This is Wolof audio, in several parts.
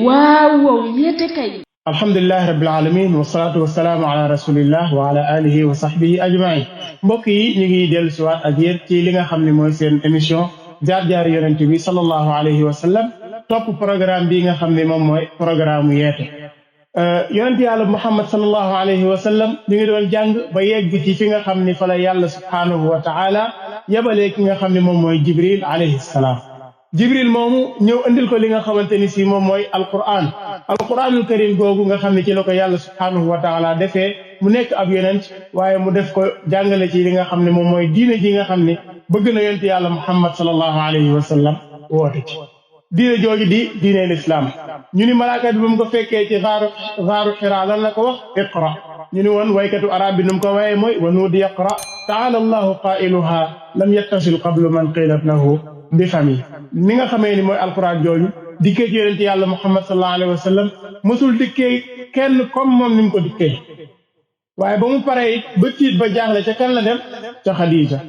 waaw yéete kay. alhamdulilahi rabbil alamin wasalaatu wasalaamu ala rasulillah wa ala alihi wa sahbihi ajmain mbokk yi ñu ngi dellu siwaat ak yéen ci li nga xam ne mooy seen émission jaar-jaar yonent bi sallallahu alayhi wa sallam topp programme bi nga xam ne moom mooy programme mu yeete yonent yàlla muhammad sallallahu alayhi wa sallam ñu ngi doon jàng ba yegg ci fi nga xam ni fa la yàlla subhanahu wa taala yabalee ki nga xam ne moom mooy jibril alayhi salaam jibril moomu ñëw andil ko li nga xamante ni si moom mooy alquranul karim googu nga xam ne ci la ko yàlla subhanahu wa taala defee mu nekk ab yonent waaye mu def ko jàngale ci li nga xam ne moom mooy diine ji nga xam ne bëgg na yonent yàlla muhammad sallallahu alayhi wa sallam woote ci diine jooju di diine lislaam ñu ni malaaka bi ba mu ko fekkee ci xaaru xiraa lan la ko wax iqra ñu ni woon waykatu arab bi nu mu ko waaye mooy wa nuudi yaqra taala allahu qailuha lam yattasil qablu man qilat lahu bi fami ni nga xamee ni mooy alquran jooju dikkee ci yonent yàlla muhammad sallallahu alayhi wa sallam mosul dikkee kenn comme moom ni mu ko dikkee waaye ba mu paree it ba tiit ba jaaxle ca kan la dem ca Xadija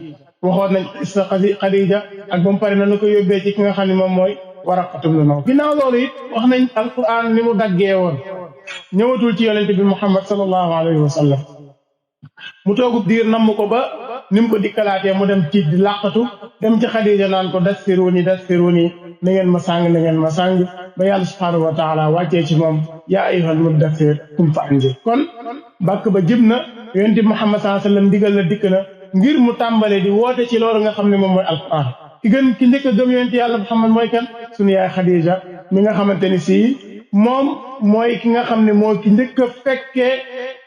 waxoon nañ sa Xadija ak ba mu pare na ko yóbbee ci ki nga xam ne moom mooy Waraqatu bnu Nawfal ginnaaw loolu it wax nañ alquran ni mu daggee woon ñëwatul ci yonent bi muhammad sallallahu alayhi wa sallam mu toogub diir namm ko ba ni mu ko dikkalaatee mu dem tiit di làqatu dem ci Xadija naan ko dastiruni na ngeen ma sàng ba yàlla subhanahu wa taala wàccee ci moom yaa ayyuhal muddaththir qum fa anzir kon bàkk ba jib na yonent bi muhammad sallallahu alayhi wa sallam digal la dikk na ngir mu tàmbale di woote ci loolu nga xam ne moom mooy alquran ki njëkk a gëm yonent yàlla muhammad mooy kan sunu yaay Xadija mi nga xamante ni si moom mooy ki nga xam ne moo ki njëkk a fekkee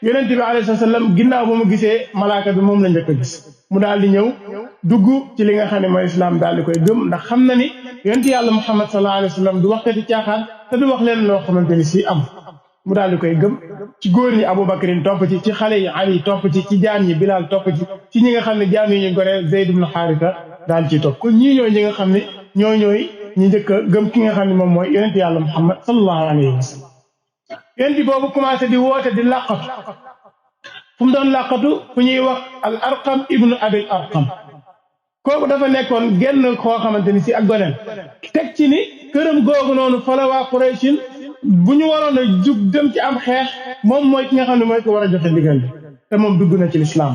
yonent bi alayhi salaam ginnaaw ba mu gisee malaaka bi moom la njëkk a gis mu daal di ñëw dugg ci li nga xam ne mooy islam daal di koy gëm ndax xam na ni yonent yàlla muhammad sallallahu alayhi wa sallam du waxkati caaxaan te du wax leen loo xamante ni si am mu daal di koy gëm ci góor ñi Abubakrin topp ci xale yi Ali topp ci jaam ñi Bilal topp ci ñi nga xam ne jaam yi ñu goree Zayd ibn Haarisa daal ci topp kon ñii ñooy ñi nga xam ne ñooy ñi njëkk a gëm ki nga xam ne moom mooy yonent yàlla muhammad sallallahu alayhi wa sallam yonent boobu commencé di woote di làqatu fu mu doon làqatu fu ñuy wax al arqam ibnu abil arqam kooku dafa nekkoon genn koo xamante ni si ak goneen teg ci ni këram googu noonu fa la waa Qurayshin bu ñu waroon a jug dem ci am xeex moom mooy ki nga xam ne mooy ko war a joxe ndigal bi te moom dugg na ci lislaam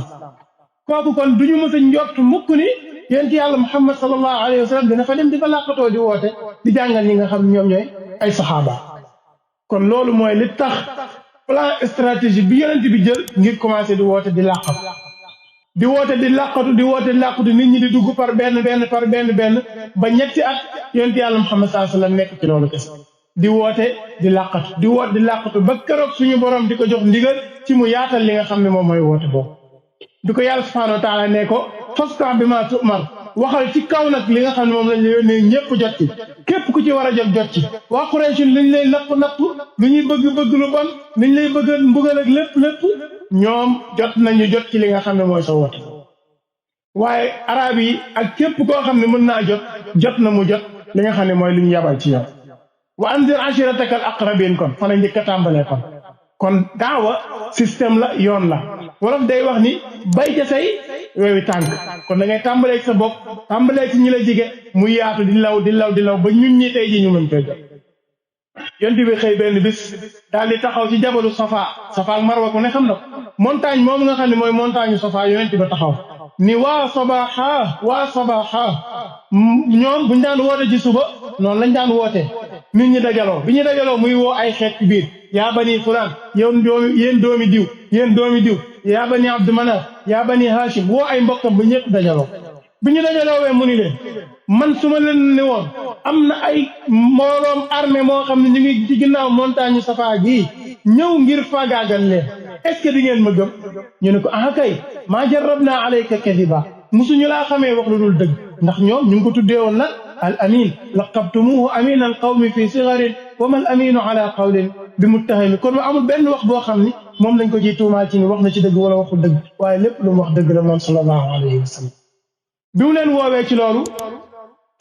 kooku kon du ñu mës a njort mukk ni yonent yàlla muhammad sallallahu alayhi wa sallam dina fa dem di fa làqatoo di woote di jàngal ñi nga xam ne ñoom ñooy ay saxaaba kon loolu mooy li tax plan stratégie bi yonent bi jël ngir commencé di woote di làqatu di woote di làqatu nit ñi di dugg par benn ba ñetti at yonent yàlla muhammad sallallahu alayhi wa sallam nekk ci loolu kese di woote di làqatu ba keroog suñu borom di ko jox ndigal ci mu yaatal li nga xam ne moom mooy woote boobu di ko yàlla subhanahu wa taala ne ko fastaa bi maa tu'mar waxal ci kaw nag li nga xam ne moom lañ la yónnee ñëpp jot ci képp ku ci war a jot ci waa Quraysh luñ lay napp lu ñuy bëgg lu bon luñ lay bëgg mbugal ak lépp ñoom jot nañu jot ci li nga xam ne mooy sa woote waaye arab yi ak képp koo xam ne mën naa jot na mu jot li nga xam ne mooy lu ñu yabal ci yow wa anzir ashirataka al aqrabin kon fa la njëkk a tàmbalee kon daawa système la yoon la wolof day wax ni bay ca say wewi tànk kon da ngay tàmbalee ci sa bopp tàmbalee ci ñi la jige muy yaatu di law ba ñun ñi tey ji ñu mën koy jot yonent bi xëy benn bis daal di taxaw ci jabalu Safa ak Marwa ku ne xam na ko montagne moom nga xam ne mooy montagne Safa yonent ba taxaw ni waa sabaha ñoom buñ daan woote ci suba noonu lañ daan wootee nit ñi dajaloo bi ñu dajaloo muy woo ay xeet ci biir yaa bani fulaan yéen doomi diw yaa bani Abdu Manaf yaa bani Hashim woo ay mbokkam bu ñëpp dajaloo bi ñu dajaloowee mu ni leen man su ma leen ne woon am na ay mbooloom armée moo xam ne ñu ngi ci ginnaaw montagne Safa gii ñëw ngir faagaagal leen est-ce que di ngeen ma gëm ñu ne ko kay maa jarrabna alayka kadiba musuñu laa xamee wax lu dul dëgg ndax ñoom ñu ngi ko tuddee woon nag al amin laqabtumuhu amin al qawmi fi sigarin wa mal aminu ala qawlin bi muttahami kon amul benn wax boo xam ni moom lañ ko ciy tuumaal ci ni wax na ci dëgg wala waxul dëgg waaye lépp lu mu wax dëgg la moom sallallahu alayhi wa sallam bi mu leen woowee ci loolu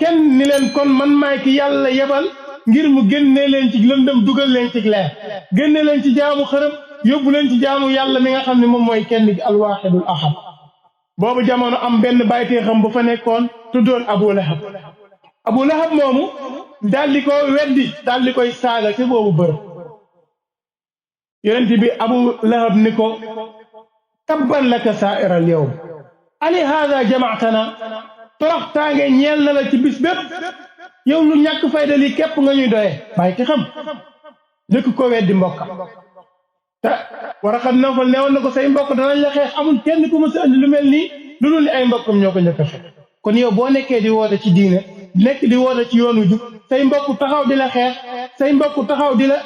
kenn ni leen kon man maay ki yàlla yebal ngir mu génnee leen ci lëndëm dugal leen ci leer génnee leen ci jaamu xërëm yóbbu leen ci jaamu yàlla mi nga xam ne moom mooy kenn gi alwaxidul ahad boobu jamono am benn bàytee xam bu fa nekkoon tuddoon Abu Lahab Abu Lahab moomu daal di ko weddi daal di koy saaga ci boobu bërëb yonent bi Abu Lahab ni ko tabban laka saa'ira al yawm ali haada jamaatana toroxtaange ñeel na la ci bis bépp yow lu ñàkk fayda li képp nga ñuy doyee bàyyi ci xam njëkk ko weddi mbokkam te Waraqat Nawfal newoon na ko say mbokk danañ la xeex amul kenn ku mës a andi lu mel nii lu dul ni ay mbokkam ñoo ko njëkk a xeex kon yow boo nekkee di woote ci diine nekk di woote ci yoonu jub say mbokk taxaw di la xeex say mbokk taxaw di la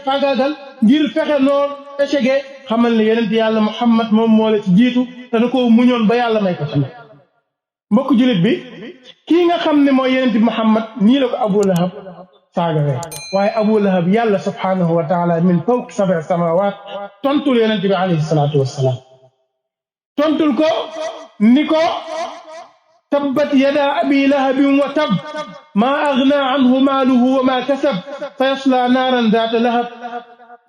faagaagal ngir fexe noo échegee xamal ne yonent yàlla Muhammad moom moo la ci jiitu te da koo muñoon ba yàlla may ko ci mbokk julit bi kii nga xam ne mooy yonent Muhammad nii la ko Abu Lahab saagawee waaye Abu Lahab yàlla subhanahu wa taala min fawq sab'i samawat tontul yonent bi alayhi salaatu wassalaam tontul ko ni ko tabbat yada abi lahabin wa tab maa agna anhu maaluhu wa maa kasab sayasla naaran daata lahab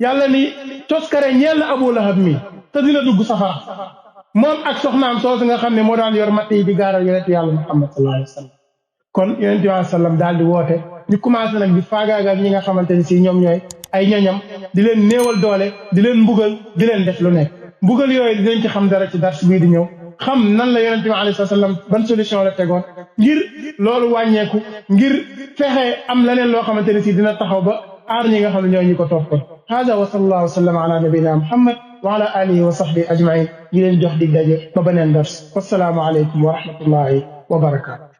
yàlla ni toskare ñeel na Abu Lahab mi te dina dugg safara moom ak soxnaam soosu nga xam ne moo daan yor matt yi di gaaral yonent yàlla Muhammad sallallahu alayhi wa sallam kon yonent bi alayhi sallam daal di woote ñu commencé nag di faagaagal ñi nga xamante ni si ñoom ñooy ay ñoñam di leen néewal doole di leen mbugal di leen def lu nekk mbugal yooyu dinañ ci xam dara ci dars bii di ñëw xam nan la yonent bi alayhi sallam ban solution la tegoon ngir loolu wàññeeku ngir fexe am leneen loo xamante ni si dina taxaw ba aar ñi nga xam ne ñoo ñu ko toppoon hada wa sallallahu wa sallam ala nabina Muhammad wa ala alihi wa sahbihi ajmain ñi leen jox dig daje ba beneen dars wassalaamu aleykum wa rahmatullahi wa barakatu